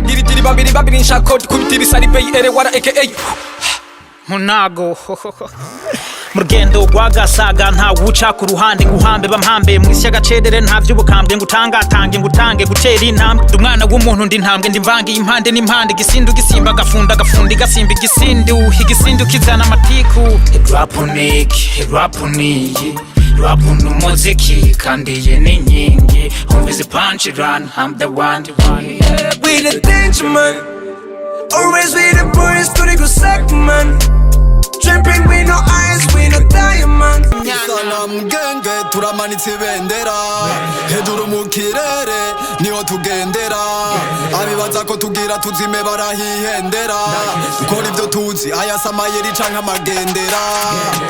Diri diri babiri babiri, nshaka kubitira isari bay ere wara aka. Munago mu rugendo rw'agasaga, ntawuca ku ruhande ngo uhambe bampambe mu isi y'agacedere, nta vy'ubukambwe ngo utangatange ngo utange gutera intambwe. Ndi umwana w'umuntu, ndi intambwe, ndi mvange impande n'impande, igisindu gisimba agafunda, agafundi gasimba igisindu, igisindu kizana amatiku. Rap niki? Rap niyi, rap ni umuziki kandi iyi ni inkingi. Umva izi punch run, I'm the one. We the danger man. Always we the boys to the go sack man. Dripping with no eyes, we no diamond. Isanamu genge, turamanitse ibendera hejuru mu kirere, niho tugendera. Abibaza ko tugira tuzime barahihendera. Dukora ibyo tuzi, ayasa amayeri canke amagendera.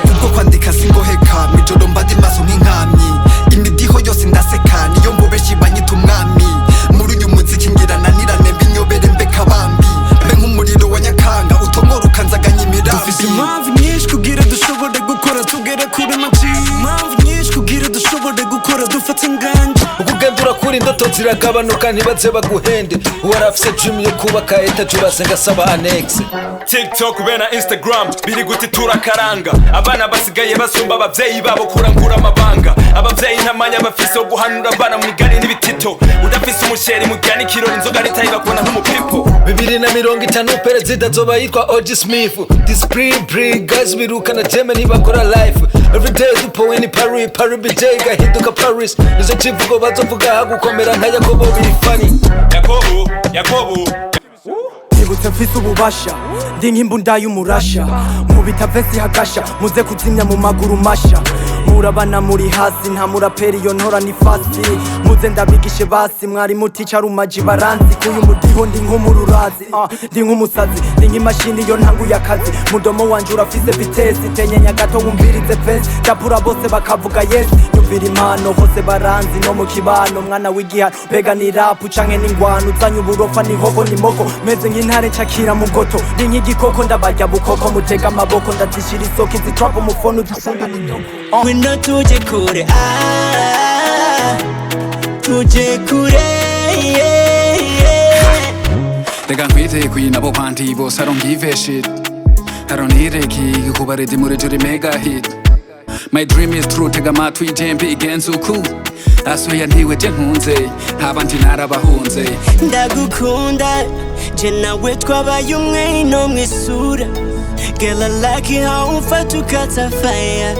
Kubwo kwandika singoheka, mw'ijoro mba ndi maso nk'inkamyi, imidiho yose ndaseka, niyo mbobeshi banyita umwami. Muri uyu muziki ngira nanirane, mbinyobere mbe kabambi, mbe nk'umuriro wa nyakanga utomora ukanzaganya imirambi. Dufise impamvu nyinshi kugira dushobore gukora, tugere kuri maci. Impamvu nyinshi kugira dushobore gukora, dufate inganja. Ukugenda urakura, indoto ziragabanuka, ntibaze baguhende. Uwarafise dream yo kubaka étage, urasenga asaba annexe. TikTok be na Instagram biri gutitura akaranga. Abana basigaye basumba abavyeyi babo kurangura amabanga. Abavyeyi ntamanya bafise wo guhanura abana mu migani n'ibitito. Udafise umusheri mujyana ikirori, inzoga ritayi bakubona nk'umupipo. 2050 perezida azoba yitwa Oji Smith. Discipline bring guys birukana jeme, ntibakora life everyday dupowe ni Paris, Paris BJ gahinduka Paris, nizo kivugo bazovuga hagukomera nka Yakobo biri funny. Yakobo, Yakobo. Nibutse mfise ububasha, ndi nk'imbunda y'umurasha, nkubita vesi hagasha, muze kuzimya mu maguru masha. Murabana muri hasi, nta muraperi iyo ntora ni fasi. Muze ndabigishe basi, mwari mutica rumaji baranzi kuyu mudiho. Ndi nk'umururazi, ndi nk'umusazi, ndi nk'imashini iyo ntanguye akazi. Mudomo wanje urafise vitesse, tenyenya gato wumvirize vesi, ndapura bose bakavuga yes. Nyumvira impano hose baranzi, no mu kibano mwana w'igihano. Mbega ni rap canke n'ingwano? Uzanye uburofa ni hoko ni moko, meze nk'intare ncakira mu goto. Ndi nk'igikoko, ndabarya bukoko, mutega amaboko ndazishira isoko. Izi trap umufone udusanga. Ngwino tuje kure, ah, tuje kure, yeah. Reka nkwite nabo bandi bose, I don't give a shit, I don't need a key kuba ready muri juri mega hit. My dream is true, tega amatwi jembe igenza uku asoya ntiwe je nkunze ntabandi narabahunze. Ndagukunda, je nawe twabaye umwe no mwisura. Girl, I like it how umfata ukatsa fire,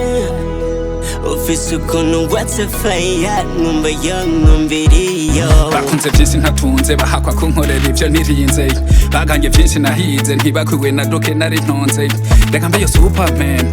ufise ukuntu watsa fire, nkumva yo nkumviriyo. Bakunze byinshi ntatunze, bahakwa kunkorera ibyo nirinze, baganje byinshi nahize, ntibakwiwe na doke nari ntonze. Reka mbe yo superman.